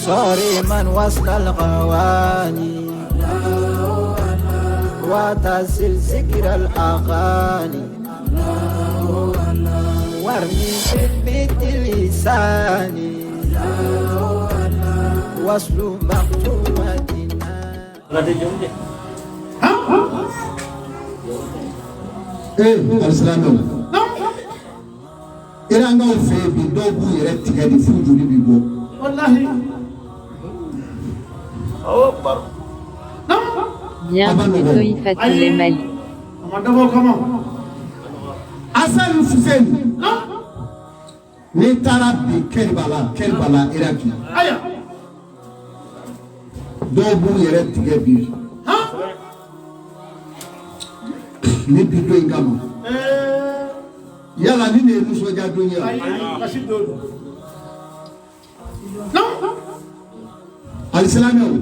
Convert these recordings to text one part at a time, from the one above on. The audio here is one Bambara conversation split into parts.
صارما وسط الغواني وتسل ذكر الأغاني وارمي بيت اللسان وصل مختومتنا. Ee alisilamɛw, Irankaw fɛ yen bi, dɔw b'u yɛrɛ tigɛ de f'u joli bɛ bɔ. Wallahi. Bienvenue Toïfatou Mali. A ma dabɔ o kama. Asan Fuseni, n'i taara bi Kɛribala, Kɛribala Iraki, Aya. dɔw b'u yɛrɛ tigɛ bi ni bi don in kama. Yala ni nin ye nisɔndiya don ye wa? Ayi, kasi don don. Alisilamɛw,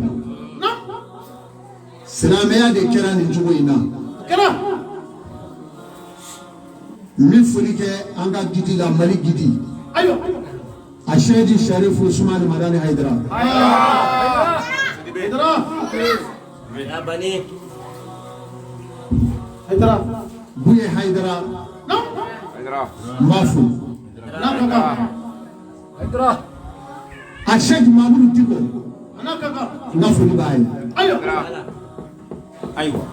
silamɛya de kɛra nin cogo in na. Kɛra. N bɛ foli kɛ an ka gidi la, Mali gidi, Ayiwa. a Sɛdi Sarifu Usumani Madani Hayidara. Haidara. Haidara. Buye Hayidara, n b'a fo. N'a ka kan. A Sɛki Mamudu Diko, A n'a ka kan. n ka foli b'a ye. Ayiwa. Ayiwa.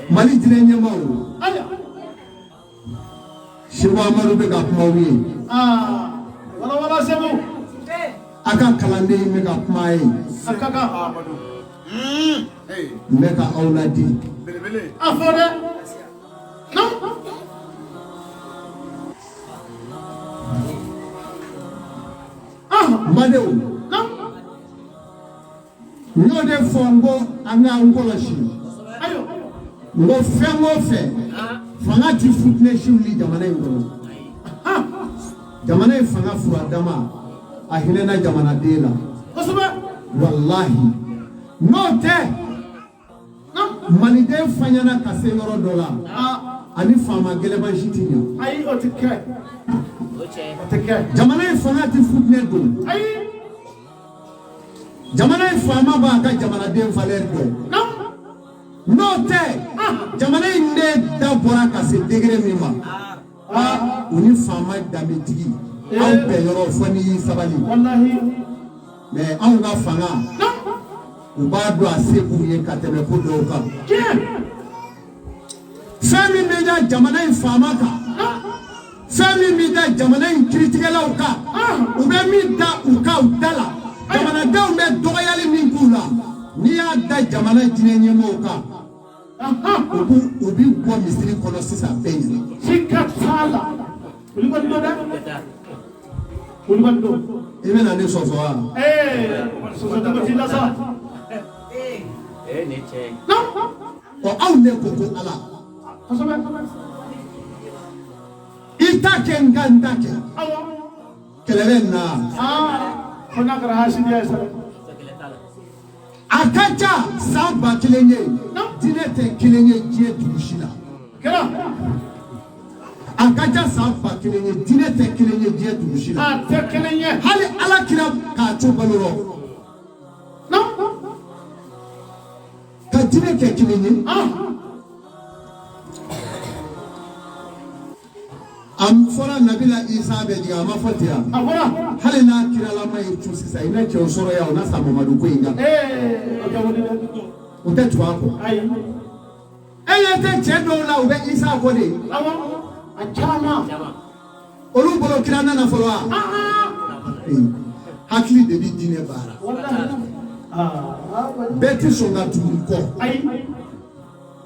Mali diinɛ ɲɛmaaw, Ayiwa. Seko Amadu bɛ ka kuma aw ye. Aa. Wala wala Segu. A ka kalanden bɛ ka kuma a ye. A ka kan. N bɛ ka aw ladi. A fɔ dɛ. N badenw, n y'o de fɔ, n ko an k'an kɔlɔsi. Ayiwa. N ko fɛn o fɛn, fanga ti futinɛ si wuli jamana in kɔnɔ. Jamana in fanga furadama, a hinɛna jamanaden la. Kosɛbɛ. Walahi, n'o tɛ, maliden faɲana ka se yɔrɔ dɔ la, ani faama gɛlɛman si ti ɲa. Ayi, o tɛ kɛ. O tɛ kɛ. Jamana in fanga ti futinɛ don. Ayi. Jamana in faama b'a ka jamanaden valeur dɔn. N'o tɛ, jamana in de da bɔra ka se degré min ma, aa, u ni faama danbetigi aw bɛn yɔrɔ fɔ n'i y'i sabali. Wallahi. Mais anw ka fanga, u b'a dɔn a se b'u ye ka tɛmɛ ko dɔw kan. Tiɲɛ. Fɛn min bɛ da jamana in faama kan, fɛn min bɛ da jamana in kiritigɛlaw kan, u bɛ min da u kan u da la, jamanadenw bɛ dɔgɔyali min k'u la, n'i y'a da jamana diinɛ ɲɛmɔgɔw kan, u b'i bɔ misiri kɔnɔ sisan bɛɛ ɲɛna. Sika t'a la. Kulibali don dɛ. Kulibali don. I bɛna ne sɔsɔ wa? Sɔsɔ cogo t'i la sa. Ɔ, aw ne ko ko Ala. Kosɛbɛ. I ta kɛ, n ka n ta kɛ. Awɔ. Kɛlɛ bɛ na. Aa. Fo n'a kɛra hasidiya ye sa dɛ. A ka ca san 1000 ye, diinɛ tɛ kelen ye diɲɛ dugu si la. Kɛra. A ka ca san 1000 ye, diinɛ tɛ kelen ye diɲɛ dugu si la. A tɛ kelen ye. Hali Ala kira k'a to balo rɔ, ka diinɛ kɛ kelen ye. A fɔra Nabila Isa bɛ jigin, a ma fɔ ten wa? A fɔra. Hali n'a kiralama ye cu sisan, i na cɛw sɔrɔ yan, o na sa Mamadu ko in kan. O tɛ wuli dɛ. O tɛ tugu a kɔ. Ayi. E ɲɛ tɛ cɛ dɔw la, u bɛ Isa kɔ de. Awɔ. A caman. Olu bolo kira nana fɔlɔ wa? Hakili de bɛ diinɛ baara. Wallahi. Bɛɛ tɛ sɔn ka tugu i kɔ. Ayi.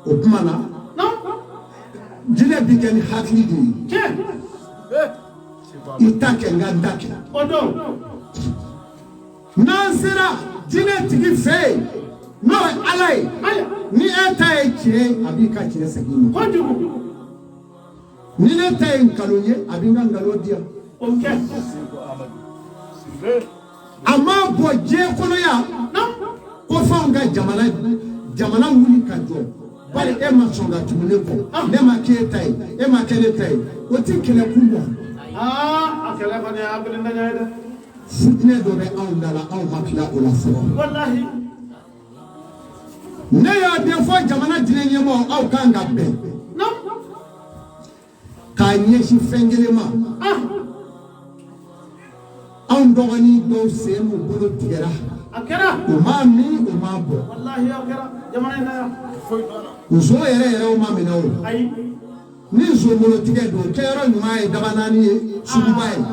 O tuma na, diinɛ bi kɛ ni hakili de ye. Tiɲɛ. I ta kɛ, n ka n ta kɛ. O don. N'an sera diinɛ tigi fɛ yen, n'o ye Ala ye, ni e ta ye tiɲɛ ye, a b'i ka tiɲɛ segin i ma. Kojugu. Ni ne ta ye nkalon ye, a b'i ka nkalon di yan. O bɛ kɛ. A ma bɔ diɲɛ kɔnɔ yan ko f'anw ka jamana wuli ka jɔ, bari e ma sɔn ka tugu ne kɔ, ne ma k'e ta ye, e ma kɛ ne ta ye, o ti kɛlɛ kun bɔ. Aa, a kɛlɛ kɔni a kelen tɛ ɲɛ ye dɛ. Futinɛ dɔ bɛ anw da la, anw ma tila o la fɔlɔ. Walahi. Ne y'a den fɔ jamana diinɛ ɲɛmɔgɔ, aw kan ka bɛn k'a ɲɛsin fɛn kelen ma. Anw dɔgɔnin dɔw sen n'u bolo tigɛra. A kɛra. U m'a min, u m'a bɔ. Walahi, a kɛra jamana in na yan. Nson yɛrɛ yɛrɛw ma minɛ o. Ayi. Ni nson bolo tigɛ don, kɛyɔrɔ ɲuman ye daba naani ye, suguba ye.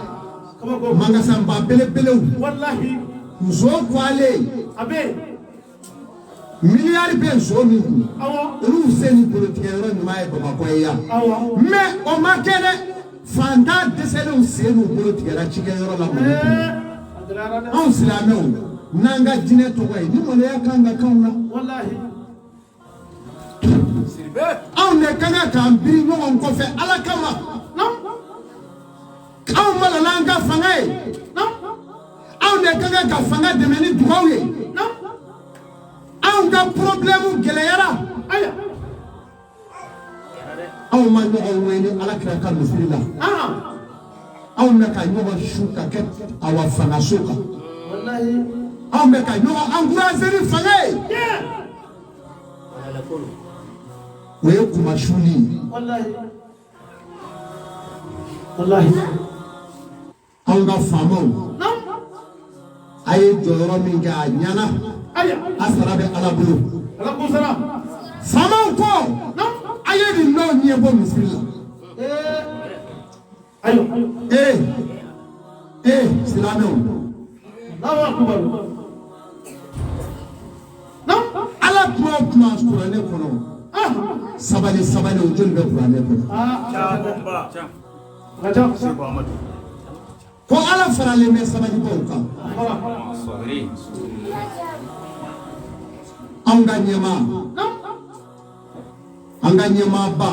Kabako. Mangasanba belebelew. Walahi. Nson kɔalen. A bɛ yen. Miliyari bɛ nson min kun. Awɔ. Olu sen ni bolo tigɛ yɔrɔ ɲuman ye Bamakɔ ye yan. Awɔ. Mais o ma kɛ dɛ, fantan dɛsɛlenw sen n'u bolo tigɛra cikɛyɔrɔ la Mali kɔnɔ. Ee, a gɛlɛyara dɛ. Anw silamɛw n'an ka diinɛ tɔgɔ ye, ni maloya kan ka k'anw na. Walahi. Anw de ka kan k'an biri ɲɔgɔn kɔfɛ Ala kama. Anw malola an ka fanga ye. Anw de ka kan ka fanga dɛmɛ ni dugawu ye. Anw ka problème gɛlɛyara. Ayiwa. Anw ma ɲɔgɔn wele Ala kira ka misiri la. Anw bɛ ka ɲɔgɔn su ka kɛ awa fangaso kan. Walahi. Anw bɛ ka ɲɔgɔn encourager ni fanga ye. Tiɲɛ. O ye kumasuli ye. Walahi. Walahi. Anw ka faamaw, a ye jɔyɔrɔ min kɛ, a ɲɛna. Ayiwa. A sara bɛ Ala bolo. Ala k'u sara. Faamaw ko a ye nin dɔw ɲɛbɔ misiri la. Ayiwa. Ee ee, silamɛw. Allahu akbar. Ala kuma o kuma kuranɛ kɔnɔ, sabali sabali, o joli bɛ kuranɛ kɔnɔ? Aa, a ka ca. Ko Ala faralen bɛ sabalibaw kan. Anw ka ɲɛmaa, an ka ɲɛmaaba,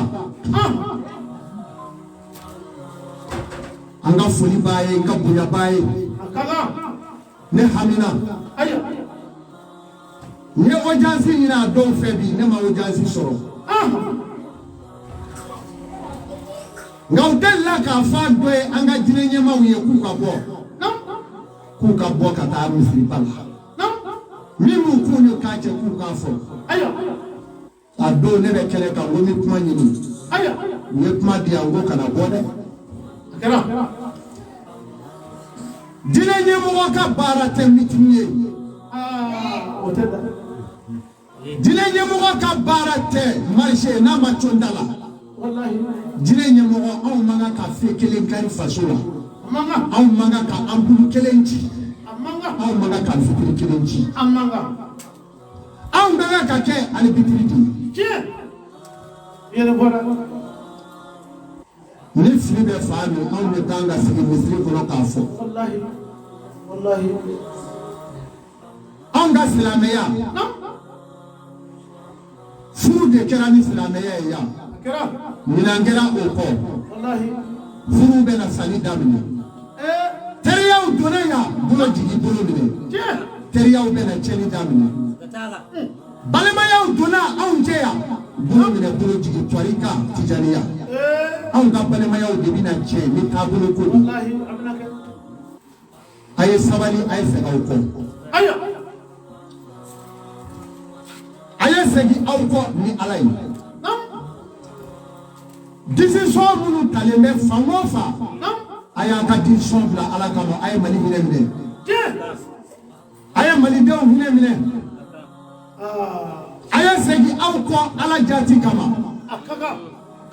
an ka foli b'a ye, n ka bonya b'a ye. A ka kan. Ne hamina. Ayiwa. N ye audience ɲini a dɔw fɛ bi, ne ma audience sɔrɔ. Nka u delila k'a fɔ a dɔ ye, an ka diinɛ ɲɛmaaw ye, k'u ka bɔ, k'u ka bɔ ka taa misiriba la. Min b'u k'u ni k'a cɛ, k'u k'a fɔ. Ayiwa. A don ne bɛ kɛnɛ kan, n ko n bɛ kuma ɲini. Ayiwa. U ye kuma di yan, n ko kana bɔ dɛ. A kɛra. Diinɛ ɲɛmɔgɔ ka baara tɛ meeting ye. Aa, o tɛ da. Diinɛ ɲɛmɔgɔ ka baara tɛ marché n'a ma con da la. Walahi. Diinɛ ɲɛmɔgɔ, anw man kan ka fe kelen kari faso la. A man kan. Anw man kan ka anpulu kelen ci. A man kan. Anw man kan ka fitiri kelen ci. A man kan. Anw ka kan ka kɛ alibitiri de ye. Tiɲɛ. I yɛrɛ bɔra. Ni fili bɛ fan min, anw de kan ka sigi misiri kɔnɔ k'a fɔ. Walahi. Walahi. Anw ka silamɛya, furu de kɛra ni silamɛya ye yan. A kɛra. Ɲinan kɛra o kɔ. Walahi. Furu bɛna sanni daminɛ. Ee. Teriyaw donna yan, bolo jigi bolo minɛ. Tiɲɛ. Teriyaw bɛna tiɲɛni daminɛ. Balimayaw donna anw cɛ yan, bolo minɛ bolo jigi, tɔrika tijaniya. Ee. Anw ka balimayaw de bɛna tiɲɛ ni taabolo ko ye. Walahi, a bɛna kɛ. A ye sabali, a ye segin aw kɔ. Ayiwa. A ye segin aw kɔ ni Ala ye. Décision minnu talen bɛ fan o fan, a y'an ka décision bila Ala kama. A ye Mali hinɛ minɛ. Tiɲɛ. A ye malidenw hinɛ minɛ. Aa, A ye segin aw kɔ Ala jati kama. a ka kan.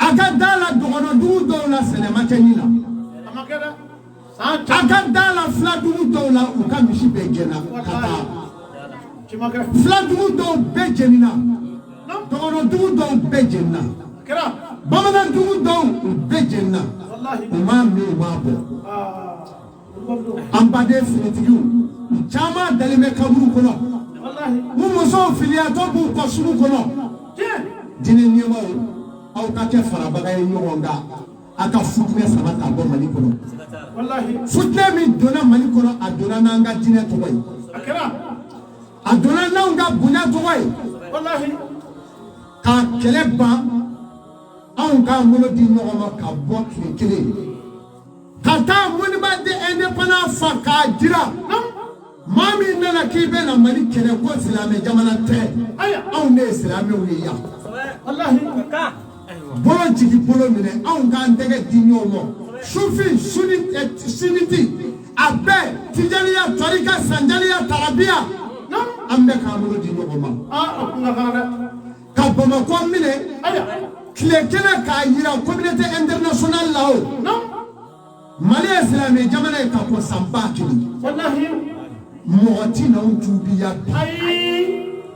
A ka da la, dɔgɔnɔdugu dɔw la, sɛnɛ ma kɛ ɲin na. A ma kɛ dɛ. San A caman. ka da la, filadugu dɔw la, u ka misi bɛɛ gɛnna ka taa. Ci ma kɛ. Filadugu dɔw bɛɛ jenina, dɔgɔnɔdugu dɔw bɛɛ jenina, A kɛra. bamanandugu dɔw, u bɛɛ jenina. Walahi. U m'a min, u m'a bɔ. Aa, olu don. An baden finitigiw, u caman dalen bɛ kaburu kɔnɔ. Walahi. U musow filiyatɔ b'u kɔ sugu kɔnɔ. Tiɲɛ. Diinɛ ɲɛmaaw, aw ka kɛ farabaga ye ɲɔgɔn kan, a ka futinɛ sama k'a bɔ Mali kɔnɔ. Walahi. Futinɛ min donna Mali kɔnɔ, a donna n'an ka diinɛ tɔgɔ ye. A kɛra. A donna n'anw ka bonya tɔgɔ ye. Walahi. K'a kɛlɛ ban, anw k'an bolo di ɲɔgɔn ma ka bɔ tile kelen ka taa monument de indépendance fa k'a jira maa min nana k'i bɛ na Mali kɛlɛ ko silamɛ jamana tɛ anw de ye silamɛw ye yan bolo jigi bolo minɛ anw k'an tɛgɛ di ɲɔgɔn ma sufi sunniti a bɛɛ tijaniya tarika sanjaliya tarabiya an bɛɛ k'an bolo di ɲɔgɔn ma ka Bamakɔ minɛ tile kelen k'a yira communauté internationale la o Mali ye silamɛ jamana ye ka kɔn san 1000 mɔgɔ ti n'anw tuubiya bi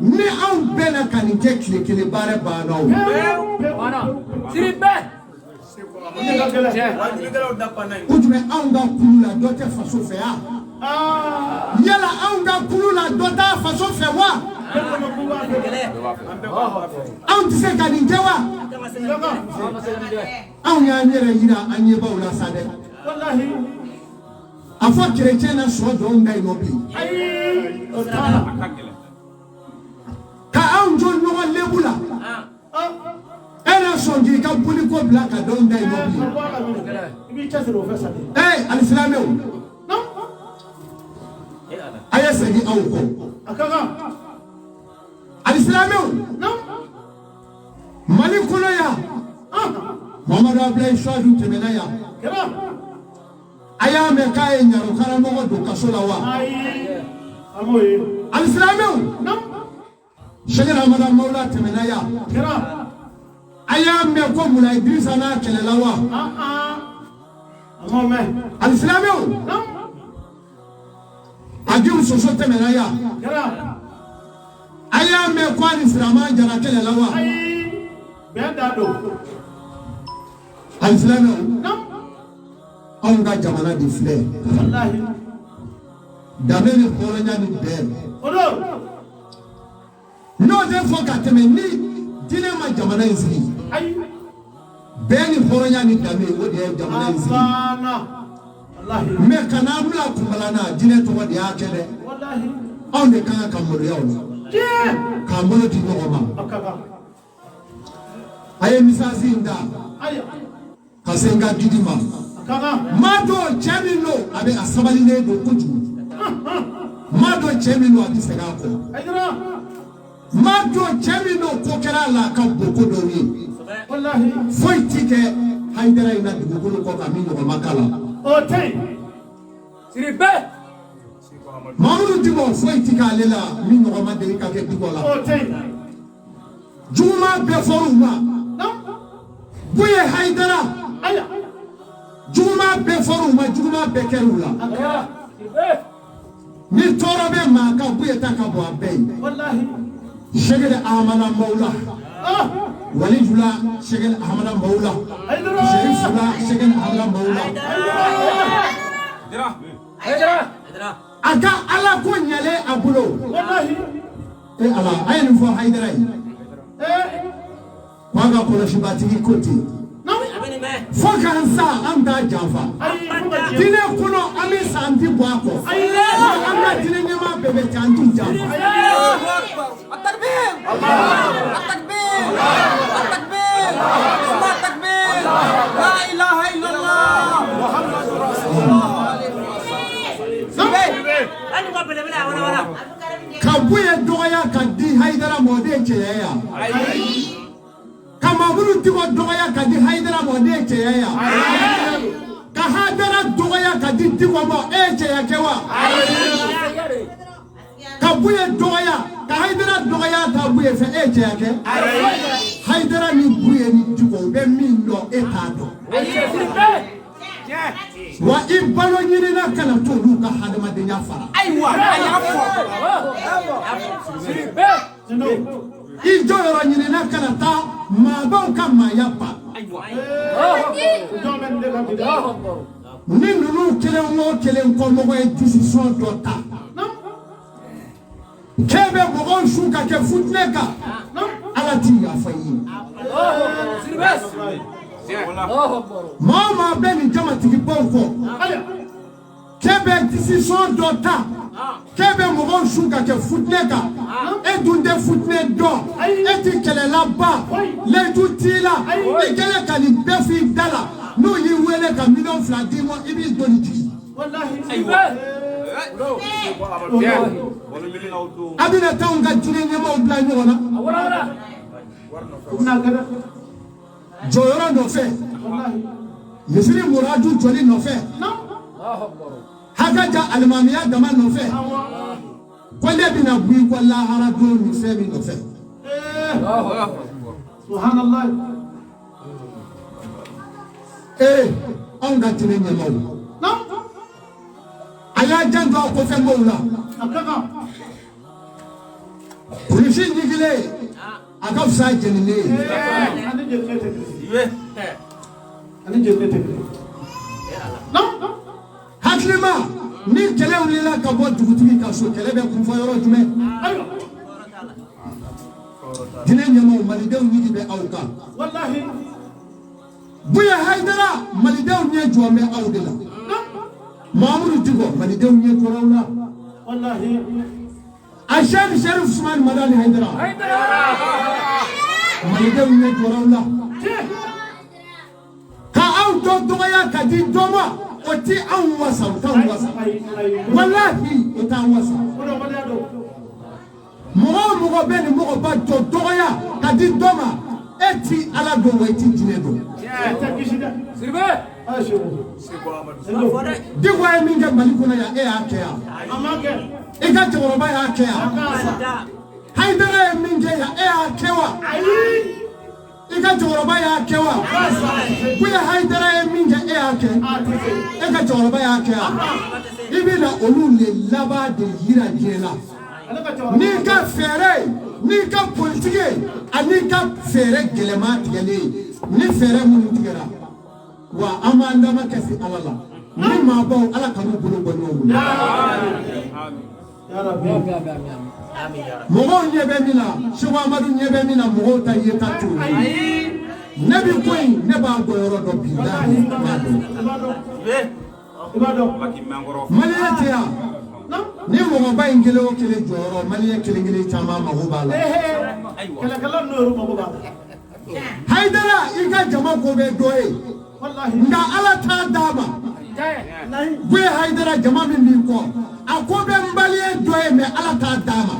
ni anw bɛnna ka nin kɛ tile kelen baara banna o. O jumɛn anw ka kulu la dɔ tɛ faso fɛ yan yala anw ka kulu la dɔ t'a faso fɛ wa anw tɛ se ka nin kɛ wa anw y'an yɛrɛ yira an ɲɛbaw la sa dɛ a fɔ kerecɛn na sɔ dɔw da yen nɔ bi ka anw jɔ ɲɔgɔn lebu la e na sɔn k'i ka boliko bila ka dɔw da yen nɔ bi ee alisilamɛw a ye segin aw kɔ alisilamɛw Mali kɔnɔ yan Mamadu Abulayi Suwadu tɛmɛna yan a y'a mɛn k'a ye ɲaro karamɔgɔ don kaso la wa alisilamɛw Sɛki Amadu Mawula tɛmɛna yan a y'a mɛn ko Mulayi Dirisa n'a kɛlɛla wa alisilamɛw Agibu Soso tɛmɛna yan a y'a mɛn ko a ni Siraman Jara kɛlɛla wa alisilamɛw anw ka jamana de filɛ danbe ni hɔrɔnya ni bɛn n'o tɛ fɔ ka tɛmɛ ni diinɛ ma jamana in sigi bɛn ni hɔrɔnya ni danbe o de ye jamana in sigi mɛ ka n'an bila kunbala na diinɛ tɔgɔ de y'a kɛ dɛ anw de ka kan ka maloya o la k'an bolo di ɲɔgɔn ma a ye misasi in ta ka se n ka gidi ma maa dɔw cɛ min don a bɛ a sabalilen don kojugu maa dɔw cɛ min don a bɛ segin a kɔ maa dɔw cɛ min don ko kɛra a la a ka bon ko dɔw ye foyi ti kɛ Hayidara in na dugukolo kɔ kan min ɲɔgɔn ma k'a la Mamudu Diko foyi ti k'ale la min ɲɔgɔn ma deli ka kɛ Diko la juguman bɛɛ fɔr'u ma Buye Hayidara juguman bɛɛ fɔr'u ma juguman bɛɛ kɛr'u la ni tɔɔrɔ bɛ maa kan Buye ta ka bon a bɛɛ ye Sɛkɛli Ahamada Mawula Walijula Sɛkɛli Ahamada Mawula Serifula Sɛkɛli Ahamada Mawula a ka Ala ko ɲalen a bolo e Ala a ye nin fɔ Hayidara ye k'a ka kɔlɔsibatigi ko ten fo k'an sa an t'a janfa diinɛ kɔnɔ an bɛ sa an ti bɔ a kɔ an ka diinɛ ɲɛmaa bɛɛ bɛ ten an t'u janfa. Ka Buye dɔgɔya ka di Hayidara ma o de ye cɛya ye wa? Ka Mamudu Diko dɔgɔya ka di Hayidara ma o de ye cɛya ye wa? Ka Hayidara dɔgɔya ka di Diko ma e ye cɛya kɛ wa? Ka Buye dɔgɔya ka Hayidara dɔgɔya ta Buye fɛ e ye cɛya kɛ? Hayidara ni Buye ni Diko u bɛ min dɔn e t'a dɔn. Wa i balo ɲinina kana t'olu ka hadamadenya fara. Ayiwa a y'a fɔ. I jɔyɔrɔ ɲinina kana taa maabaw ka maaya ban. Ni ninnu kelen o kelen kɔmɔgɔ ye décision dɔ ta k'e bɛ mɔgɔw su ka kɛ futinɛ kan Ala t'i yafa i ye. Maa o maa bɛ nin jamatigibaw kɔ k'e bɛ décision dɔ ta k'e bɛ mɔgɔw su ka kɛ futinɛ kan e dun tɛ futinɛ dɔn e ti kɛlɛla ba layidu t'i la i kɛlen ka nin bɛɛ f'i da la n'u y'i wele ka 2 miliyɔn d'i ma i b'i doni jigin. A bɛna taa anw ka diinɛ ɲɛmaaw bila ɲɔgɔn na jɔyɔrɔ nɔfɛ, misiri muradu jɔli nɔfɛ, hakaja alimamiya dama nɔfɛ. Ko ne bɛna bɔ i kɔ lahara don nin fɛn min nɔfɛ. Subhanallah. Ee, anw ka diinɛ ɲɛmaaw, a y'a janto aw kɔfɛ mɔgɔw la. A ka kan. Kulisi ɲigilen, a ka fisa jeninen ye. Ani jeninen tɛ kelen. Ani jeninen tɛ kelen. Hakilima, ni kɛlɛ wulila ka bɔ dugutigi ka so, kɛlɛ bɛ kunfɔ yɔrɔ jumɛn? Ayiwa. Diinɛ ɲɛmaaw, malidenw ɲigi bɛ aw kan. Wallahi. Buya Hayidara, malidenw ɲɛ jɔ bɛ aw de la. Mahamudu Dicko, malidenw ɲɛ jɔra aw la. Wallahi. Ashɛri Sherif Usumani Madani Hayidara, malidenw ɲɛ jɔra aw la. Ka aw dɔ dɔgɔya ka di dɔ ma, o ti anw wasa, o t'anw wasa. Ayi, ayi. Walahi, o t'an wasa. O de waleya don. Mɔgɔ o mɔgɔ bɛ nin mɔgɔba dɔ dɔgɔya ka di dɔ ma, e ti Ala dɔn wa i ti jinɛ dɔn. E tɛ kisi dɛ. Siribe. A Seku. Dicko ye min kɛ Mali kɔnɔ yan, e y'a kɛ yan? A ma kɛ. I ka cɛkɔrɔba y'a kɛ yan? Hayidara ye min kɛ yan, e y'a kɛ wa? Ayi. I ka cɛkɔrɔba y'a kɛ wa? Buya Hayidara ye min kɛ, e y'a kɛ? A tɛ se. E ka cɛkɔrɔba y'a kɛ yan? I bɛ na olu de laban de yira diɲɛ la. Ale ka cɛkɔrɔba. N'i ka fɛɛrɛ ye, n'i ka politiki ye, ani ka fɛɛrɛ gɛlɛma tigɛlen ye, ni fɛɛrɛ minnu tigɛra wa, an b'an dama kɛsi Ala la ni maabaw, Ala kan'u bolo bɔ ɲɔgɔn bolo. Ya Rabbi. Mɔgɔw ɲɛ bɛ min na, Seko Amadu ɲɛ bɛ min na, mɔgɔw ta yeta t'o ye. Ne bi ko in, ne b'a bɔ yɔrɔ dɔn bi lahi, n b'a dɔn. I b'a dɔn. I b'a dɔn. Maliyɛn tɛ yan ni mɔgɔba in kelen o kelen jɔyɔrɔ, maliyɛn kelen kelen caman mago b'a la. Kɛlɛkɛla ninnu yɛrɛ mago b'a la. Hayidara, i ka jama ko bɛ dɔ ye. Wallahi. Nka Ala t'a d'a ma. Buye Hayidara, jama min b'i kɔ, a ko bɛ n baliyɛn dɔ ye, mɛ Ala t'a d'a ma.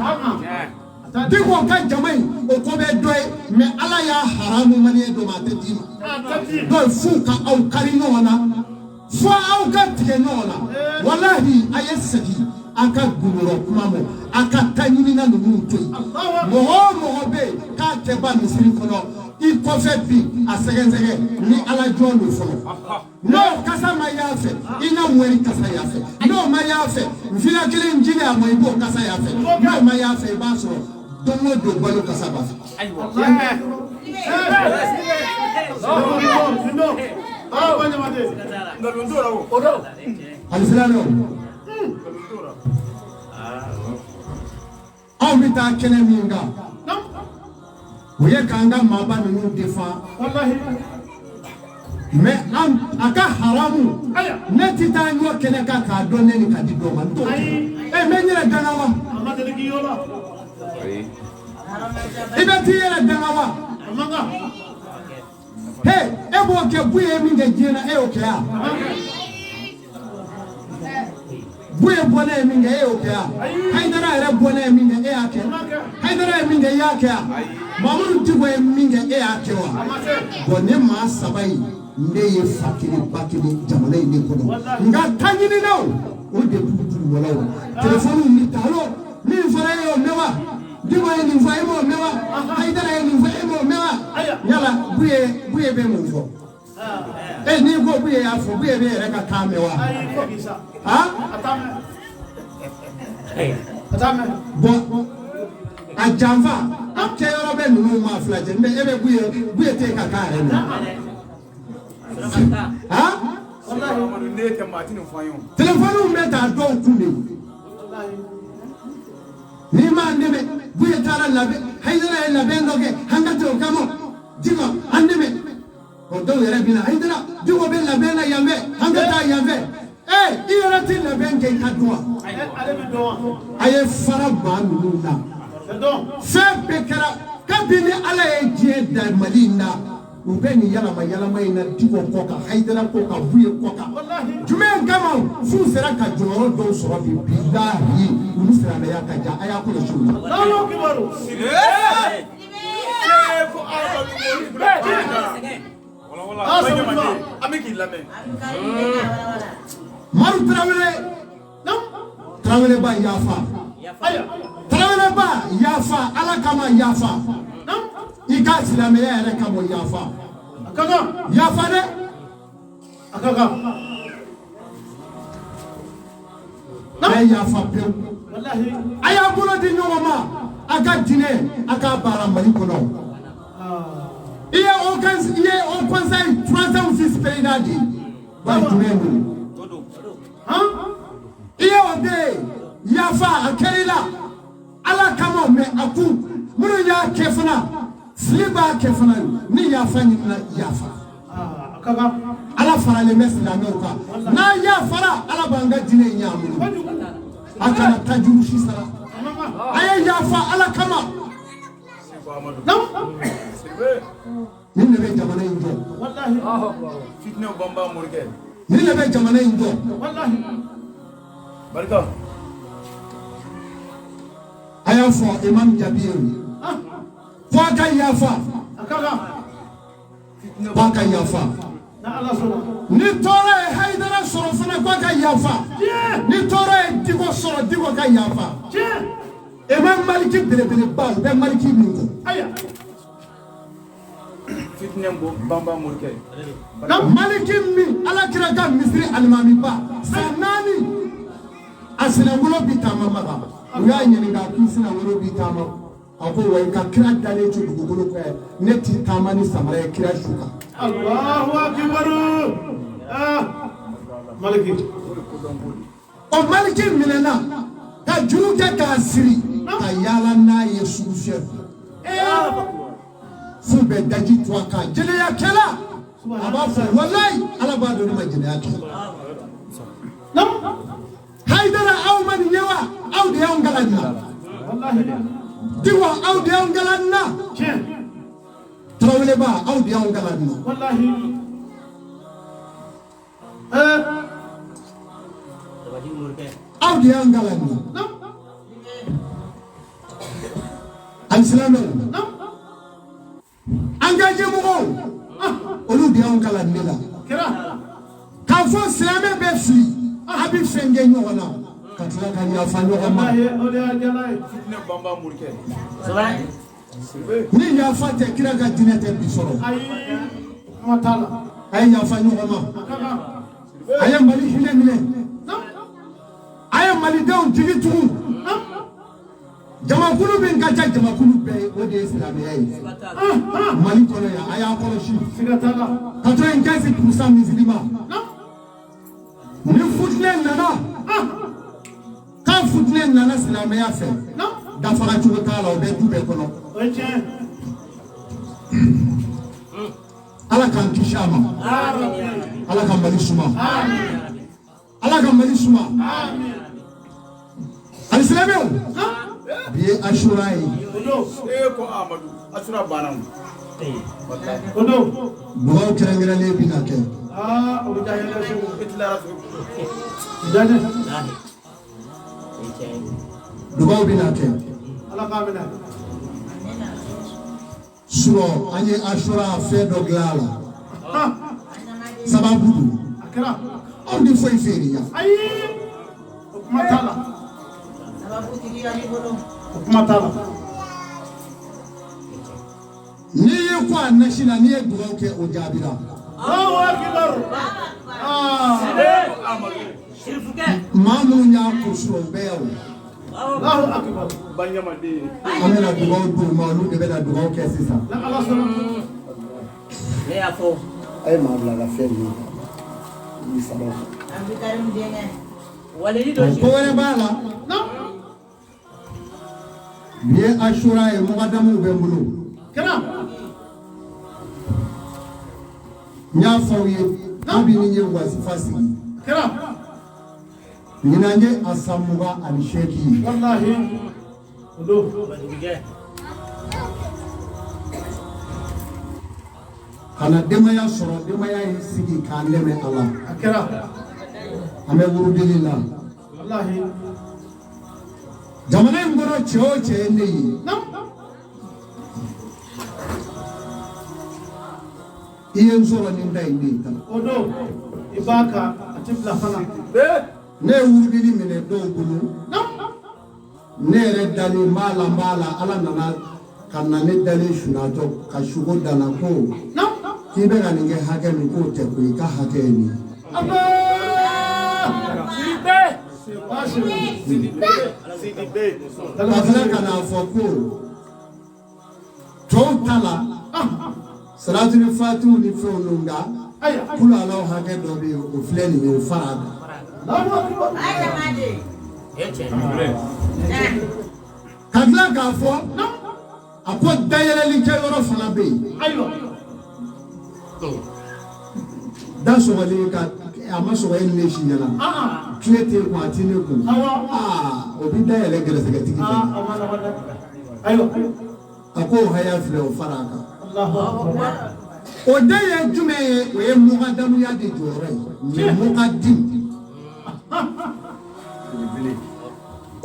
Dicko ka jama in, o ko bɛ dɔ ye, mɛ Ala y'a haramu maliyɛn dɔ ma, a tɛ d'i ma. Donc f'u ka aw kari ɲɔgɔn na, fo aw ka tigɛ ɲɔgɔn na. Walahi, a ye segin a ka gundorɔ kuma ma, a ka ta ɲinina ninnu to yen. Mɔgɔ o mɔgɔ bɛ yen k'a tɛ ban misiri kɔnɔ, i kɔfɛ bi a sɛgɛsɛgɛ ni Ala jɔn don fɔlɔ. N'o kasa ma y'a fɛ, i na wari kasa y'a fɛ. N'o ma y'a fɛ, nfila kelen jili a ma, i b'o kasa y'a fɛ. N'o ma y'a fɛ, i b'a sɔrɔ don o don balo kasa b'a fɛ. Findo. Ah, ba ɲamaden. Alisilamɛw, anw bɛ taa kɛnɛ min kan, o ye k'an ka maaba ninnu defan. Wallahi. Mɛ an a ka haramu, ne ti taa ɲɔ kɛnɛ kan k'a dɔn ne ni ka di dɔ ma, n t'o kɛ. Ɛ, n bɛ n yɛrɛ danga wa? A ma deli k'i y'o la. I bɛ t'i yɛrɛ danga wa? A man kan. He, e b'o kɛ. Buye ye min kɛ diɲɛ na, e y'o kɛ yan? Buye bɔnɛ ye min kɛ, e y'o kɛ yan? Hayidara yɛrɛ bɔnɛ ye min kɛ, e y'a kɛ? Hayidara ye min kɛ, i y'a kɛ yan? Mamudu Dicko ye min kɛ, e y'a kɛ wa? Bɔn, ne maa saba in, ne ye fa kelen ba kelen jamana in de kɔnɔ, nka taɲininaw o de b'u dugumalaw telefɔniw ni ta. Alo, min fɔra e y'o mɛn wa? Dicko ye nin fɔ, e m'o mɛn wa? Hayidara ye nin fɔ, e m'o mɛn wa? Yala Buye bɛ mun fɔ? E n'i ko Buye y'a fɔ, Buye bɛ yɛrɛ ka kan mɛn wa? Ayi, fo k'i sa. Han. A t'a mɛn. A t'a mɛn. Bɔn, a janfa a kɛyɔrɔ bɛ ninnu maa fila cɛ, mɛ e bɛ Buye, Buye tɛ ka kan yɛrɛ mɛn. Han, telefɔniw bɛ taa dɔw kun de n'i m'a dɛmɛ. Buye taara labɛn, Hayidara ye labɛn dɔ kɛ, an ka t'o kama. Dicko, an dɛmɛ. O dɔw yɛrɛ bɛ na, Hayidara, Dicko bɛ labɛn na yan fɛ, an ka taa yan fɛ. Ee, i yɛrɛ tɛ labɛn. ka dɔn wa? Ale bɛ dɔn wa? A ye fara maa ninnu na. Fɛn bɛɛ kɛra kabini Ala ye diɲɛ da Mali in na, u bɛ nin yalama yalama in na Diko kɔ kan, Hayidara kɔ kan, Buye kɔ kan. Jumɛn kama f'u sera ka jɔyɔrɔ dɔw sɔrɔ bi? Bilahi, u ni silamɛya ka jan. A y'a kɔlɔsi u la. Maru Tarawele, Tarawele ba yafa, Tarawele ba yafa, Ala kama yafa, i ka silamɛya yɛrɛ kama yafa, yafa dɛ, a ye yafa pewu, a y'a bolo di ɲɔgɔn ma, a ka diinɛ, a k'a baara Mali kɔnɔ. I ye o conseil troisième vice président de ye, bari jumɛn don? I ye o de ye, yafa a kɛr'i la Ala kama, mɛ a kun minnu y'a kɛ fana, fili b'a kɛ fana, ni yafa ɲinina, yafa. Ala faralen bɛ silamɛw kan, n'a yafara Ala b'an ka diinɛ in ɲɛ an bolo. A kana tajuru si sara, a ye yafa Ala kama. Nin de bɛ jamana in jɔ. Nin de bɛ jamana in jɔ. A y'a fɔ Imam Jabi ye ko a ka yafa, ko a ka yafa. Ni tɔɔrɔ ye Hayidara sɔrɔ fana, ko a ka yafa. Ni tɔɔrɔ ye Diko sɔrɔ, Diko ka yafa. Imam Maliki belebeleba, u bɛ Maliki min kɔ. Maliki min Ala kira ka misiri alimamiba san 4 a sinangolo bi taama Maka. U y'a ɲininka k'i sinangolo bi taama, a ko wa i ka kira dalen to dugukolo kɔ, ne ti taama ni samara ye kira su kan. Allahu akbar. Maliki. O Maliki minɛna ka juru kɛ k'a siri ka yaala n'a ye sugu fiyɛ fɛ. F'u bɛ daji to a kan, jɛnɛya kɛla a b'a fɔ walayi Ala b'a dɔn ne ma jɛnɛya kɛ. Hayidara aw ma nin ye wa? Aw de y'anw kalan nin na. Diko aw de y'anw kalan nin na. Taraweleba aw de y'anw kalan nin na. Aw de y'anw kalan nin na. Alisilamɛw, an ka ɲɛmɔgɔw, olu de y'anw kalan nin la. K'a fɔ silamɛ bɛ fili, a bɛ fɛn kɛ ɲɔgɔn na ka tila ka yafa ɲɔgɔn ma. Ni yafa tɛ, kira ka diinɛ tɛ bi sɔrɔ. A ye yafa ɲɔgɔn ma, a ye Mali hinɛ minɛ, a ye Malidenw jigi tugu. Jamakulu min ka ca jamakulu bɛɛ ye, o de ye silamɛya ye Mali kɔnɔ yan. A y'a kɔlɔsi, 95% musulman. Ni futinɛ nana, k'a futinɛ nana silamɛya fɛ, dafara cogo t'a la, o bɛ du bɛɛ kɔnɔ. Ala k'an kisi a ma, Ala ka Mali suma, Ala ka Mali suma. Alisilamɛw, bi ye Asura ye. Dugawu kɛrɛnkɛrɛnnen bɛna kɛ. Dugawu bɛna kɛ. Surɔ an ye Asura fɛn dɔ dilan a la. Sababu don. Anw tɛ foyi feere yan. N'i ye ko a nasi la, n'i ye dugawu kɛ, o jaabira. Maa minnu y'a ko surɔ, u bɛɛ y'aw. An bɛna dugawu d'u ma, olu de bɛna dugawu kɛ sisan. A ye maa bila ka fɛn ninnu ni sababu. Ko wɛrɛ b'a la. Bi ye Asura ye, mɔgɔdamuw bɛ n bolo. N y'a fɔ aw ye, kabini n ye wasifa sigi. Ɲinan ye a san 28 ye. Walahi. O don. Ka na denbaya sɔrɔ, denbaya y'i sigi k'an dɛmɛ a la. A kɛra. An bɛ wurudili la. Walahi. Jamana in kɔnɔ cɛ o cɛ ye ne ye. I ye n sɔrɔ ni n da ye ne ye ta. O don. I b'a kan a ti bila fana. Ne ye wurudili minɛ dɔw bolo. Ne yɛrɛ dalen n b'a la n b'a la Ala nana ka na ne dalen sunatɔ ka suko danna ko k'i bɛ ka nin kɛ hakɛ min k'o tɛ ko i ka hakɛ ye nin ye. Ka tila ka n'a fɔ ko tɔw ta la salatuli fatiw ni fɛnw don nka kulu alaw hakɛ dɔ bɛ yen o filɛ nin ye o fara a kan. Ka tila k'a fɔ a ko dayɛlɛli kɛ yɔrɔ fana bɛ yen. Da sɔgɔlen ka a ma sɔgɔ e ni ne si ɲɛna. Tile t'e kun a ti ne kun. O bɛ dayɛlɛ gɛrɛsɛgɛtigi fɛ. A ko o haya filɛ o fara a kan. O den ye jumɛn ye? O ye mugadamuya de jɔyɔrɔ ye. Mugadim.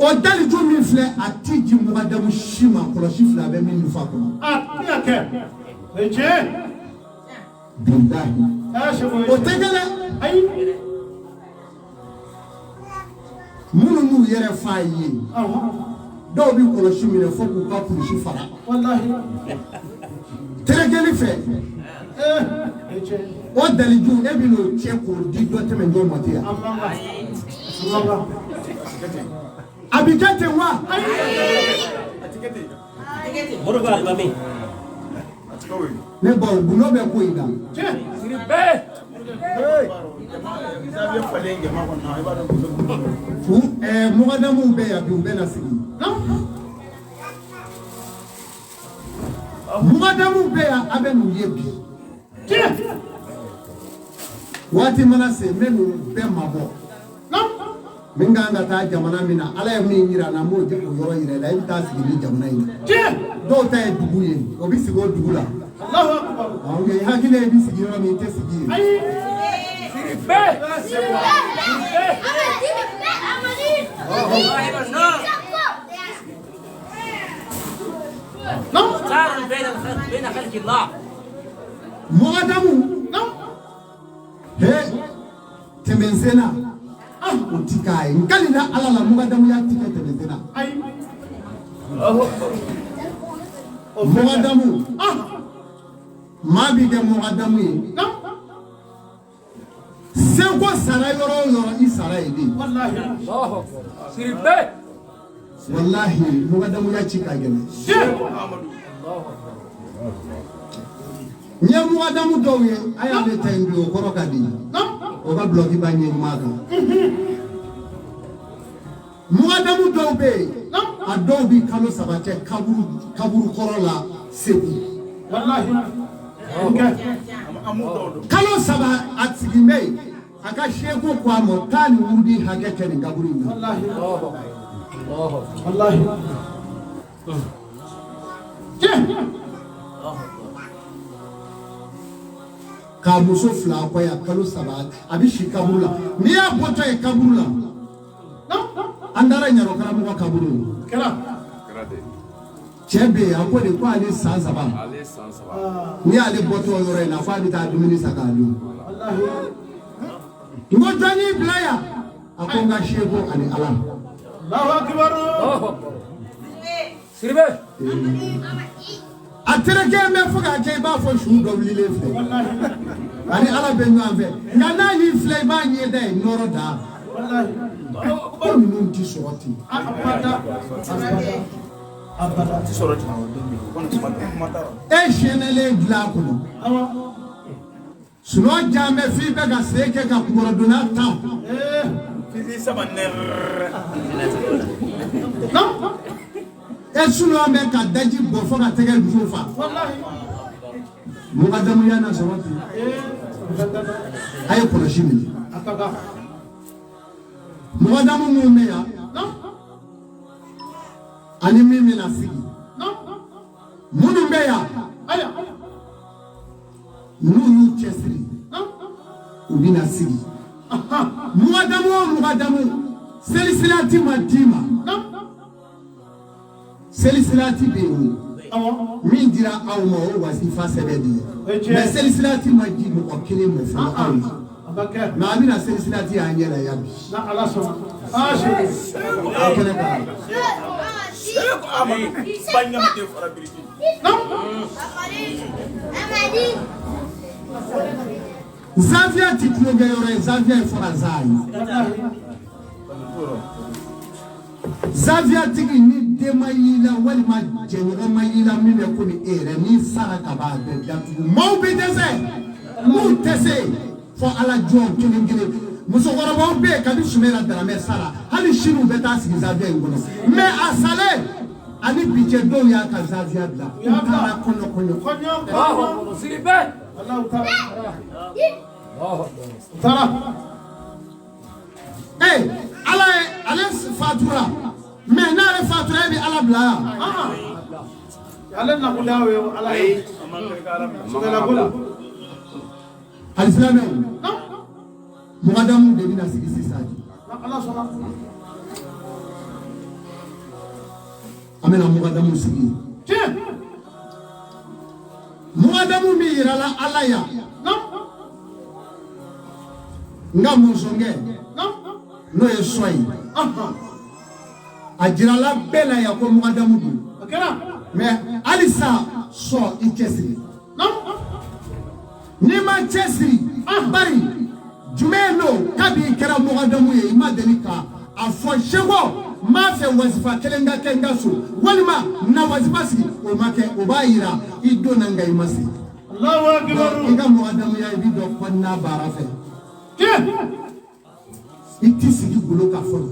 O daliju min filɛ a ti ji mugadamu si ma kɔlɔsi filɛ a bɛ min fa kɔnɔ. Bilahi. O tɛ kɛ dɛ. Minnu m'u yɛrɛ f'a ye. Dɔw bɛ kɔlɔsi minɛ fo k'u ka kulusi fara. Terekeli fɛ. O daliju e bɛ n'o cɛ k'o di dɔ tɛmɛ jɔn ma ten yan. A bɛ kɛ ten wa? Ne baw gundo bɛ ko in na. Mugadamuw bɛ yan bi u bɛ na sigi. Mugadamuw bɛ yan a bɛ n'u ye bi. Waati mana se n bɛ n'u bɛɛ mabɔ. Min kan ka taa jamana min na Ala ye min yira n na n b'o yɔrɔ yira i la i bɛ taa sigi ni jamana in na. Dɔw ta ye dugu ye o bɛ sigi o dugu la. Nka i hakili ye i bɛ sigi yɔrɔ min i tɛ sigi yen. Mugadamu he tɛmɛnsenna o ti k'a ye n kalila Ala la mugadamuya ti kɛ tɛmɛnsenna. Mugadamu maa bi kɛ mugadamu ye seko sara yɔrɔ o yɔrɔ i sara ye de. Walahi mugadamuya ci ka gɛlɛn. N ye mugadamu dɔw ye a y'ale ta in bi o kɔrɔ ka di o ka bulɔki b'a ɲɛ ɲuman kan. Mugadamu dɔw bɛ yen a dɔw bɛ kalo 3 kɛ kaburu kɔrɔ la Segu. Kalo 3 a sigi bɛ yen a ka seko ko a ma taa nin wurudi hakɛ kɛ nin kaburu in na. K'a muso 2 kɔ yan kalo 3 a bɛ si kaburu la n'i y'a bɔtɔ ye kaburu la an taara ɲarɔ karamɔgɔ kaburu la cɛ bɛ yen a ko de ko ale san 3 n'i y'ale bɔtɔ yɔrɔ in na f'a bɛ taa dumuni san k'a dun. N ko jɔn y'i bila yan a ko n ka seko ani Ala. A terikɛ bɛ fo k'a kɛ i b'a fɔ su dɔ wulilen filɛ ani Ala bɛ ɲɔgɔn fɛ nka n'a y'i filɛ i b'a ɲɛda ye nɔrɔ da ko ninnu ti sɔrɔ ten. E sɛnɛlen dilan a kɔnɔ sunɔgɔ jan bɛ f'i bɛ ka sen kɛ ka kunkɔrɔdonna ta. E sunɔgɔ bɛ ka daji bɔ fo ka tɛgɛ dusu fa. Mugadamuya na sɔrɔ ten. A ye kɔlɔsi minɛ. Mɔgɔdamu minnu bɛ yan ani min bɛna sigi minnu bɛ yan n'u y'u cɛsiri u bɛna sigi mɔgɔdamu o mɔgɔdamu selisilati ma d'i ma selisilati bɛ yen o min dira aw ma o wasifa sɛbɛn de ye mais selisilati ma di mɔgɔ kelen ma fɔlɔ aw ye mais a bɛna selisilati y'an ɲɛ la yan bi aw kɛnɛ kan. Zaviya ti tulonkɛ yɔrɔ ye, Zaviya ye fɔra za ye. Zaviya tigi ni den ma y'i la walima jɛɲɔgɔn ma y'i la min bɛ komi e yɛrɛ n'i sara ka ban a bɛ datugu. Maaw bɛ dɛsɛ, n'u tɛ se fɔ ala jɔn kelen kelen. Musokɔrɔbaw bɛ yen kabi Sumera Daramɛ sara hali sini u bɛ taa sigi Zaviya in kɔnɔ mais a salen ani bi cɛ dɔw y'a ka Zaviya bila u taara kɔɲɔ kɔɲɔ. Ee ala ye ale fatura mais n'ale fatura e bɛ ala bila yan. Ale nakuda ye ala ye. Alisilamɛw mɔgɔdamu de bɛna sigi sisan. An bɛna mɔgɔdamu sigi. Mɔgɔdamu min yirala ala yan. N ka mɔnsɔnkɛ n'o ye sɔ ye. A jirala bɛɛ la yan ko mɔgɔdamu don. Mais halisa sɔ i cɛsiri. N'i ma cɛsiri bari jumɛn don kabi i kɛra mɔgɔdamu ye i ma deli ka a fɔ seko n b'a fɛ wasifa kelen ka kɛ n ka so walima na wasifa sigi o ma kɛ o b'a yira i donna nka i ma sigi. I ka mɔgɔdamuya i bi dɔn kɔnɔna baara fɛ. I ti sigi golo kan fɔlɔ.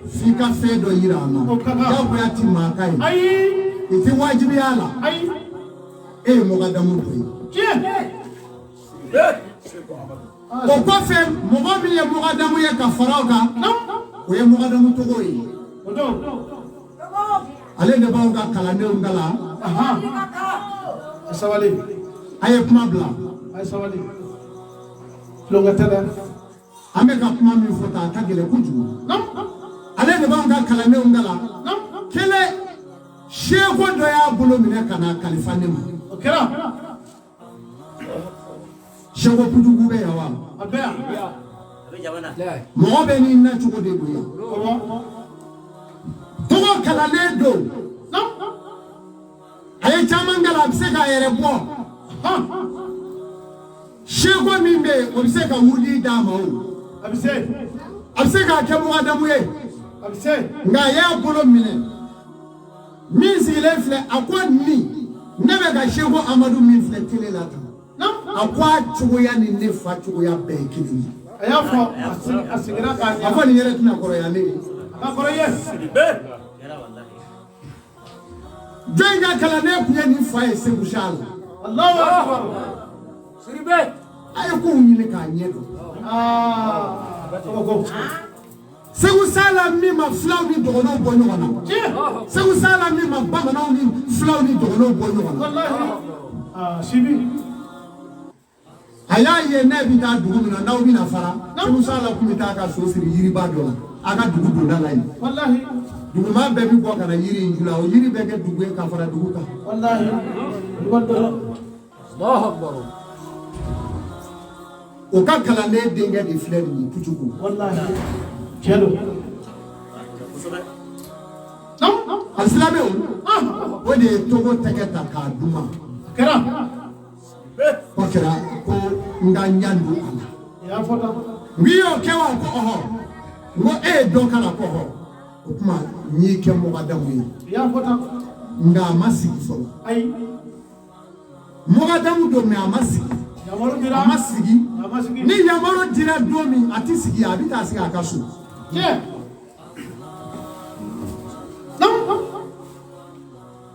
F'i ka fɛn dɔ yira an na. Diyagoya ti maa ka ye. I ti wajibiya a la. E ye mɔgɔdamu dɔ ye. O kɔfɛ mɔgɔ min ye mɔgɔdamu ye ka fara o kan o ye mɔgɔdamu tɔgɔ ye. Ale de b'aw ka kalandenw kalan. A ye kuma bila. An bɛ ka kuma min fɔ tan a ka gɛlɛn kojugu. Ale de b'anw ka kalandenw kalan. Kelen seko dɔ y'a bolo minɛ ka na kalifa ne ma. Seko kojugu bɛ yan wa? Mɔgɔ bɛ n'i nacogo de don yan. Tɔgɔ kalannen don. A ye caman kalan a bɛ se k'a yɛrɛ bɔ. Seko min bɛ yen o bɛ se ka wurudi d'a ma o. A bɛ se k'a kɛ mɔgɔdamu ye. Nka a y'a bolo minɛ. Min sigilen filɛ a ko nin ne bɛ ka Seko Amadu min filɛ tele la tan. A ko a cogoya ni ne fa cogoya bɛɛ ye kelen ye. A y'a fɔ a sigira k'a ɲɛ. A ko nin yɛrɛ tɛna kɔrɔya ne ye. A ka kɔrɔ ye. Jɔn ka kalanden tun ye nin fa ye Segu sa la. Alahu akibaru. A ye kow ɲini k'a ɲɛ dɔn. Segu Sala min ma filaw ni dɔgɔnɔw bɔ ɲɔgɔn na. Segu Sala min ma bamananw ni filaw ni dɔgɔnɔw bɔ ɲɔgɔn na. A y'a ye ne bɛ taa dugu min na n'aw bɛna fara Segu Sala tun bɛ taa ka so siri yiriba dɔ la a ka dugu donda la yen. Duguma bɛɛ bɛ bɔ ka na yiri in ju la o yiri bɛ kɛ dugu ye ka fara dugu kan. O ka kalanden denkɛ de filɛ nin ye Pujugu. Alisilamɛw o de ye togo tɛgɛ ta k'a d'u ma. K'o kɛra ko n ka ɲa don a la. N k'i y'o kɛ wa ko ɔhɔ. N ko e ye dɔ k'a la ko ɔhɔ. O tuma n y'i kɛ mɔgɔdamu ye. Nka a ma sigi fɔlɔ. Mɔgɔdamu don mais a ma sigi. A ma sigi. Ni yamaru dira don min a ti sigi a bɛ taa sigi a ka so.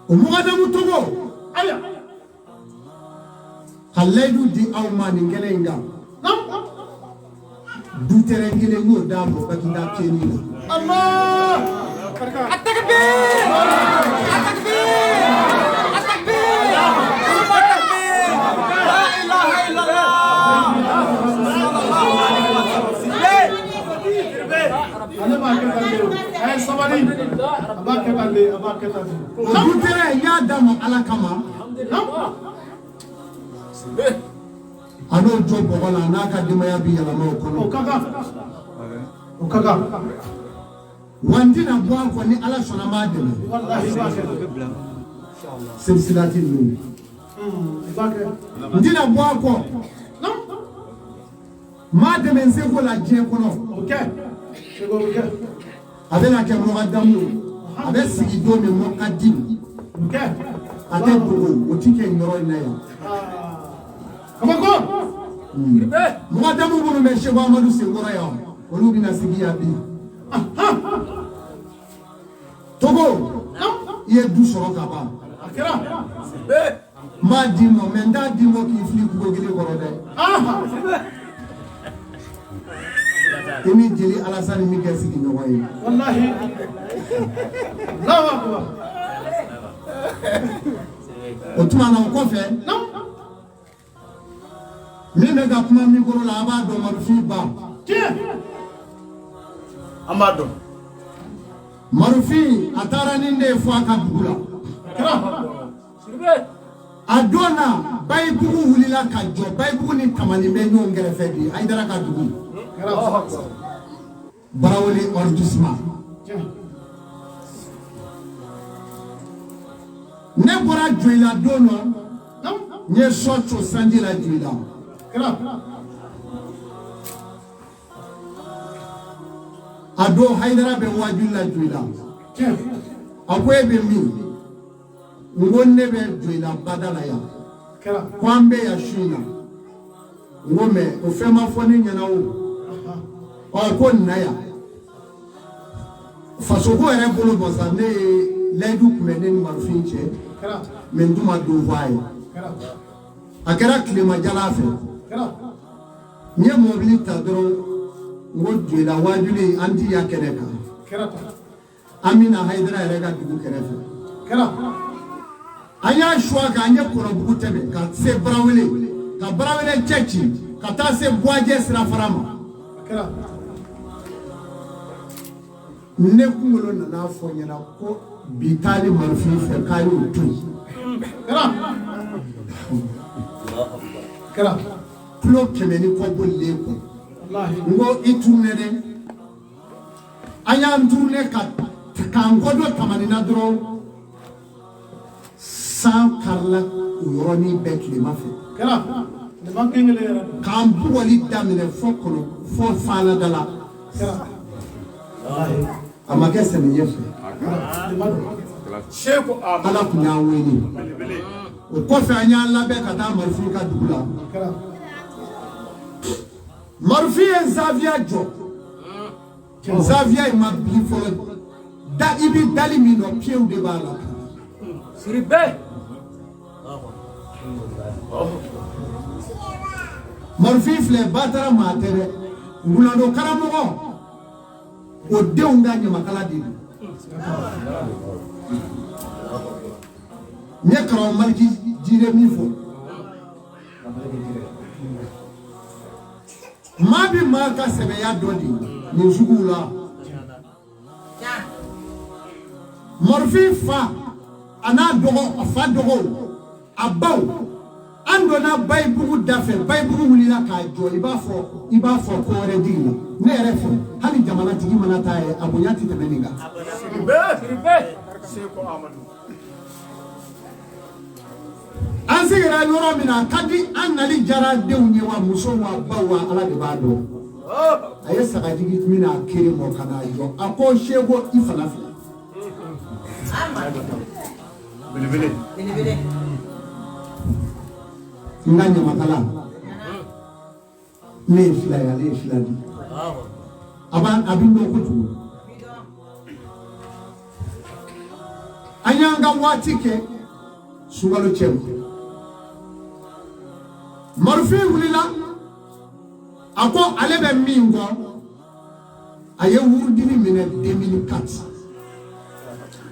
O mɔgɔdamu tɔgɔ ka layidu di aw ma nin kɛnɛ in kan. Du terrain kelen n y'o d'a ma Baginda pieds la. Allah. Atakbir! Atakbir! Atakbir! Summa takbir! La ilaha illallah! Sallallahu alaihi wa sallam. Ale b'a kɛ tan de o. Ɛ sabali. A b'a kɛ tan de, a b'a kɛ tan de. O du terrain n y'a d'a ma Ala kama. A n'o jɔ bɔgɔ la, a n'a ka denbaya bi yɛlɛma o kɔnɔ. O ka kan. O ka kan. Wa n tɛna bɔ a kɔ ni Ala sɔnna n b'a dɛmɛ. Walahi i b'a kɛ. Silsilati ninnu. I b'a kɛ. N tɛna bɔ a kɔ. N b'a dɛmɛ n seko la diɲɛ kɔnɔ. O kɛ. Seko o kɛ. A bɛna kɛ mɔgɔdamu ye. A bɛ sigi don min mɔgɔdim. O kɛ. A tɛ dogo, o ti kɛ nin yɔrɔ in na yan. Kabako. Mɔgɔdamu minnu bɛ Seko Amadu senkɔrɔ yan, olu bɛna sigi yan bi. Togo, i ye du sɔrɔ ka ban. A kɛra. N b'a d'i ma, mɛ n t'a d'i ma k'i fili kungo kelen kɔrɔ dɛ. I ni jeli Alasani min kɛ sigiɲɔgɔn ye. Walahi. Allahu akbar. O tuma na o kɔfɛ, min bɛ ka kuma mikoro la, a b'a dɔn Marufin ba. Tiɲɛ. An b'a dɔn. Marufin a taara ni ne ye fo a ka dugu la. A don na Bayibugu wulila ka jɔ, Bayibugu ni Tamani bɛ ɲɔgɔn kɛrɛfɛ bi, Hayidara ka dugu. Barawele arrondissement. Ne bɔra Joyila don dɔ, n ye sɔ co sanji la Joyila. A don Hayidara bɛ waajuli la Joyila. A ko e bɛ min? N ko ne bɛ Joyila bada la yan. Ko an bɛ yan su in na. N ko mɛ o fɛn ma fɔ ne ɲɛna o. Ɔ ko na yan. Fasoko yɛrɛ bolo bɔ sa, ne ye layidu tun bɛ ne ni Marufin cɛ. Mɛ n tun ma don fɔ a ye. A kɛra tilemajala fɛ. N ye mɔbili ta dɔrɔn, n ko Joyila waajuli an ti yan kɛnɛ kan. An bɛna Hayidara yɛrɛ ka dugu kɛrɛfɛ. An y'a suwa kɛ, an ye Kɔnɔbugu tɛmɛ ka se Barawele, ka Barawele cɛ ci ka taa se Buwajɛ sirafara ma. Ne kunkolo nana fɔ n ɲɛna ko bi taali Marufin fɛ k'a y'o to yen. Kulo 100 ni kɔ bolilen kɔ. N ko i tourné dɛ. An y'an tourné ka k'an kɔ don Tamani na dɔrɔn, san karila o yɔrɔnin bɛɛ tilema fɛ. K'an bugɔli daminɛ fo kɔnɔ fo Fanada la. A ma kɛ sɛmiyɛ fɛ. Ala tun y'an wele. O kɔfɛ an y'an labɛn ka taa Marufin ka dugu la. Marufin ye zaviya jɔ. Zaviya in ma bin fɔlɔ. Da i bɛ dali min dɔn, piyew de b'a la. Marufin filɛ, batara maa tɛ dɛ. Ngulando karamɔgɔ, o denw ka ɲamakala de don. N ye karamɔgɔ Maliki Jire min fɔ. Maa bi maa ka sɛbɛya dɔ de nin suguw la. Marufin fa a n'a dɔgɔ, a fa dɔgɔw, a baw, an donna Bayibugu da fɛ, Bayibugu wulila k'a jɔ, i b'a fɔ ko wɛrɛ jiginna. Ne yɛrɛ fɛ, hali jamanatigi mana taa ye, a bonya tɛ tɛmɛ nin kan. An sigira yɔrɔ min na, a ka di an nali diyara denw ye wa, musow wa, baw wa, Ala de b'a dɔn. A ye sagajigi min n'a kere mɔ ka n'a jɔ, a ko Seko i fana filɛ. N ka ɲamakala, ne ye fila ye, ale ye fila di. A bɛ dɔn kojugu. An y'an ka waati kɛ sunkalo cɛ ma. Marufin wulila, A ko ale bɛ min kɔ, a ye wurudili minɛ 2004,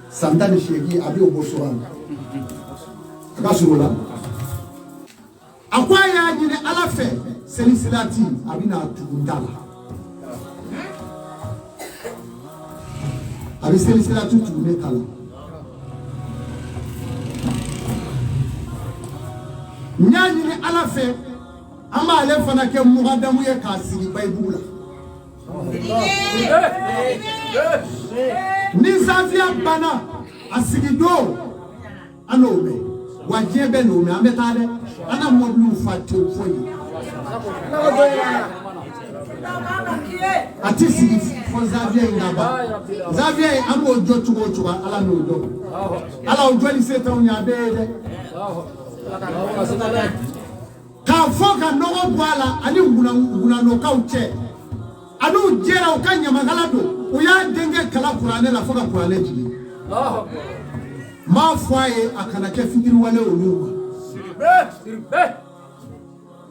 san 18, a bɛ o bɔ sɔrɔ a la, a ka surun o la. A ko a y'a ɲini Ala fɛ, seli silati a bɛna tugu n ta la, a bɛ seli silati tugu ne ta la. N y'a ɲini Ala fɛ, an b'ale fana kɛ mugadamu ye k'a sigi Bayibugu la. Ni zaviya banna a sigi don, an n'o mɛn wa, diɲɛ bɛɛ n'o mɛn. An bɛ taa dɛ, an na mɔbiliw fa tewu fo yen. A ti sigi fo zaviya in ka ban. Zaviya in, an b'o jɔ cogo o cogo, Ala n'o dɔn. Ala o jɔli se t'anw ye, a bɛɛ ye dɛ. K'a fɔ ka nɔgɔ bɔ a la ani ŋunanɔkaw cɛ, an'u jɛra u ka ɲamakala don, u y'a denkɛ kalan kuranɛ la fo ka kuranɛ jigin. N b'a fɔ a ye, a kana kɛ fitiriwale olu ma.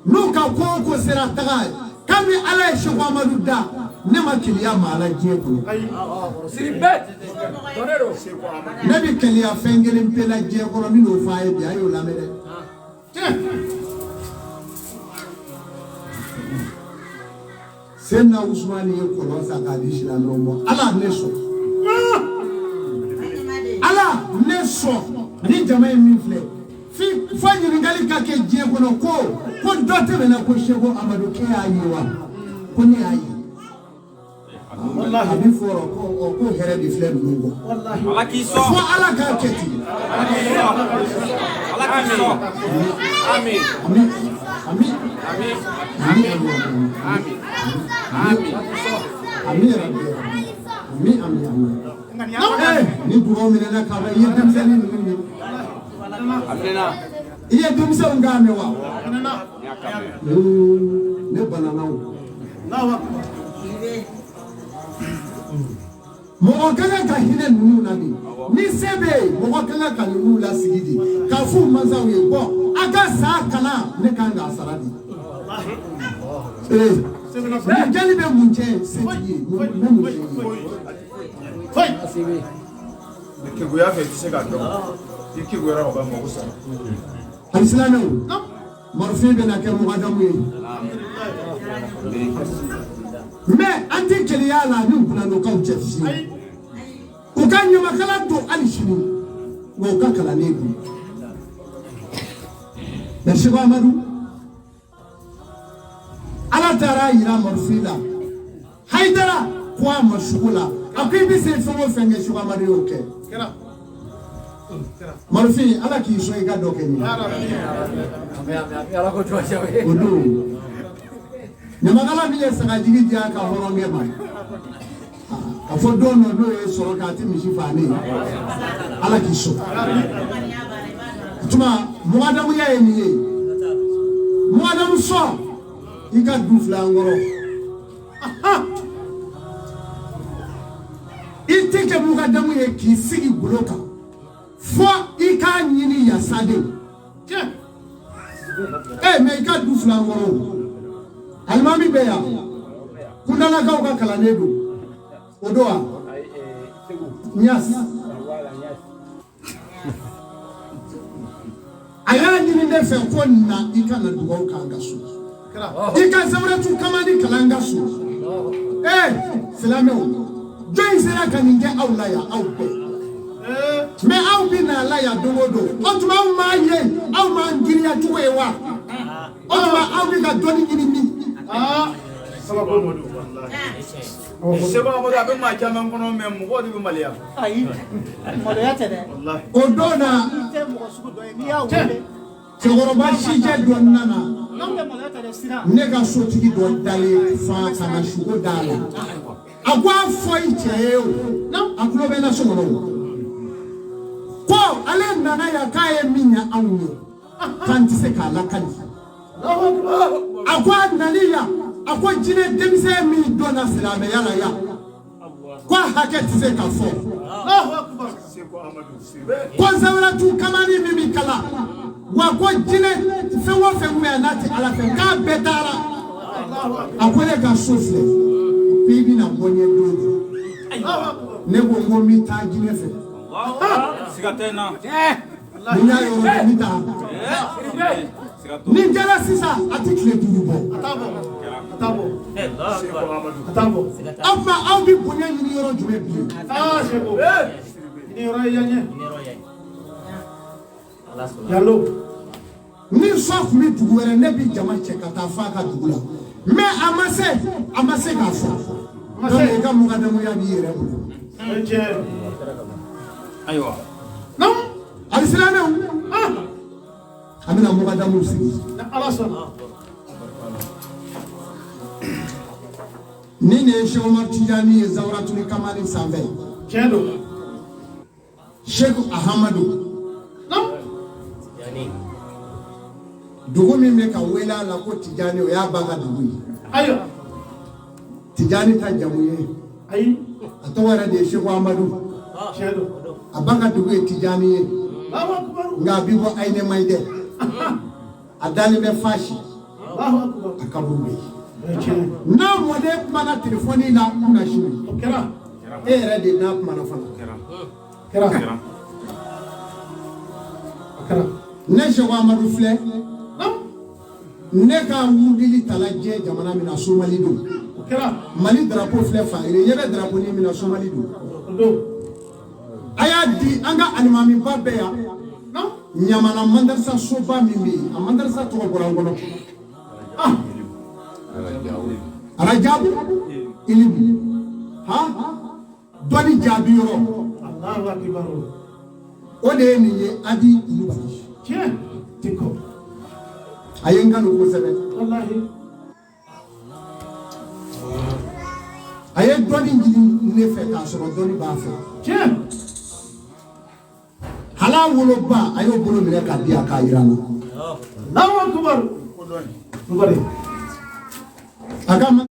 N'u ka ko o ko sera taga ye, kabi Ala ye Seku Amadu da, ne ma keleya maa la diɲɛ kɔnɔ. Ne bɛ keleya fɛn kelen pe la diɲɛ kɔnɔ, n bɛn'o fɔ a ye bi, a y'o lamɛn dɛ. Seyidina Usumani ye kɔlɔn san k'a di silamɛw ma. Ala ne sɔn, Ala ne sɔn. Ni jama ye min filɛ, fo ɲininkali ka kɛ diɲɛ kɔnɔ ko ko dɔ tɛmɛna ko Seku Amadu k'e y'a ye wa? Ko ne y'a ye. A bɛ fɔ ko ko hɛrɛ de filɛ ninnu kɔ. Ala k'i sɔn. Fo Ala k'a kɛ ten. Ala k'i sɔn. Amin. Amin. Amin. Amin. Amin. Amin. Amin. Amin yarabi. Amin amin amin. Ni dugawu minɛna ka ban, i ye denmisɛnnin ninnu ye. Amina. I ye denmisɛnw k'a mɛn wa? Ne banana o. Mɔgɔ ka kan ka hinɛ ninnu na de. Ni se bɛ yen, mɔgɔ ka kan ka ninnu lasigi de, k'a f'u mansaw ye, bɔn a ka sa kalan, ne kan k'a sara de. Ee, nin jeli bɛ mun cɛ setigi ye, mun bɛ mun cɛ ye? Ni keguya fɛ, i tɛ se k'a dɔn. I keguyara ka ban, mako sara. Alisilamɛw, marifin bɛna kɛ mugadamu ye. Mais an tɛ keleya la ni ŋunanɔkaw cɛ fiyewu. U ka ɲamakala don hali sini, wa u ka kalannen don. Mais Seku Amadu, Ala taara yira marifin la. Hayidara ko a ma sugu la, a ko i bɛ se fɛn o fɛn kɛ, Seku Amadu y'o kɛ. Marifin, Ala k'i sɔn i ka dɔ kɛ nin ye. O don, ɲamakala min ye sagajigi di a ka hɔrɔnkɛ ma, a fɔ don dɔ n'o ye sɔrɔ k'a tɛ misi faa ne ye. Ala k'i sɔn. O tuma mugadamuya ye nin ye. Mugadamu sɔn i ka du fila an kɔrɔ. I tɛ kɛ mugadamu ye k'i sigi golo kan fo i k'a ɲini yasaden. Ee, mɛ i ka du fila an kɔrɔ o. Alimami bɛ yan, kundalakaw ka kalanden don o don wa? Ɲas. A y'a ɲini ne fɛ ko na i ka na dugawu k'an ka so, i ka zawuratu kamani kalan an ka so. Ee silamɛw, jɔn sera ka nin kɛ aw la yan? Aw bɛɛ, mɛ aw bɛ na la yan don o don. O tuma aw m'a ye, aw m'an girinya cogo ye wa? O tuma aw bɛ ka dɔnni ɲini min? Seku Amadu, a bɛ maa caman kɔnɔ, mɛ mɔgɔw de bɛ maloya. Ayi, maloya tɛ dɛ. O don na, I tɛ mɔgɔ sugu dɔ ye, n'i y'a wele. Cɛkɔrɔba sijɛ dɔ nana. N'anw tɛ maloya tɛ dɛ, siran. Ne ka sotigi dɔ dalen fa ka na sugo d'a la. A ko a fɔ i cɛ ye o, a tulo bɛ n na so kɔnɔ o, ko ale nana yan k'a ye min ɲɛ anw ye, k'an tɛ se k'a lakali. A ko a nali yan, a ko jinɛ denmisɛn min donna silamɛya la yan, ko a hakɛ tɛ se ka fɔ. Ko zawuratu kamani min bɛ kalan wa, ko jinɛ fɛn o fɛn bɛ yan n'a tɛ Ala fɛ, k'a bɛɛ taara. A ko ne ka so filɛ k'i bɛna bɔ n ye don o don. Ne ko n ko n bɛ taa jinɛ fɛ. Siga tɛ n na. Ni n y'a yɔrɔ dɔn n bɛ taa. Ni n kɛra sisan a tɛ tile 5 bɔ. A t'a bɔ. A t'a bɔ. A t'a bɔ. Aw tuma aw bɛ bonya ɲini yɔrɔ jumɛn bilen? Aa Seko. Ni yɔrɔ ye yan ye. Yalo. Ni fa tun bɛ dugu wɛrɛ ne bɛ jama cɛ ka taa fa ka dugu la mais a ma se k'a fɔ. Donc i ka mugadamuya b'i yɛrɛ bolo. Ayiwa. Alisilamɛw a bɛna mugadamuw sigi. Ala sɔnna. Ni nin ye Cheikh Omar Tijani ye Zawuratuli Kamali sanfɛ. Tiɲɛ don. Cheikh Ahamadu. Dugu min bɛ ka wele a la ko Tijani o y'a ba ka dugu ye. Ayiwa. Tijani ta jamu ye. Ayi. A tɔgɔ yɛrɛ de ye Cheikh Amadu. Tiɲɛ don. A ba ka dugu ye Tijani ye. Nka a bi bɔ Ayinɛ dɛ. A dalen bɛ Fasi. A kaburu bɛ yen. N'a mɔden kumana telefɔni la kunna sini. O kɛra. E yɛrɛ de n'a kumana fana. Kɛra. O kɛra. Ne Cheikh Amadu filɛ. Ne ka wulili tala diɲɛ jamana min na Somali don. O kɛra. Mali drapeau filɛ fan kelen ɲɛ bɛ drapeau ni min na Somali don. O don. A y'a di an ka alimamiba bɛɛ yan. Ɲamana madarasa soba min bɛ yen a madarasa tɔgɔ bɔra n kɔnɔ. Arajabu ilimu ha dɔnni jaabi yɔrɔ. Alahu akibaru. O de ye nin ye Adi Kulubali. Tiɲɛ. Tiko. A ye n kanu kosɛbɛ. Walahi. A ye dɔnni ɲini ne fɛ k'a sɔrɔ dɔnni b'a fɛ. Tiɲɛ. Hal'a woloba a y'o bolo minɛ k'a di yan k'a yira n na. Alahu akibaru. Kulubali. A ka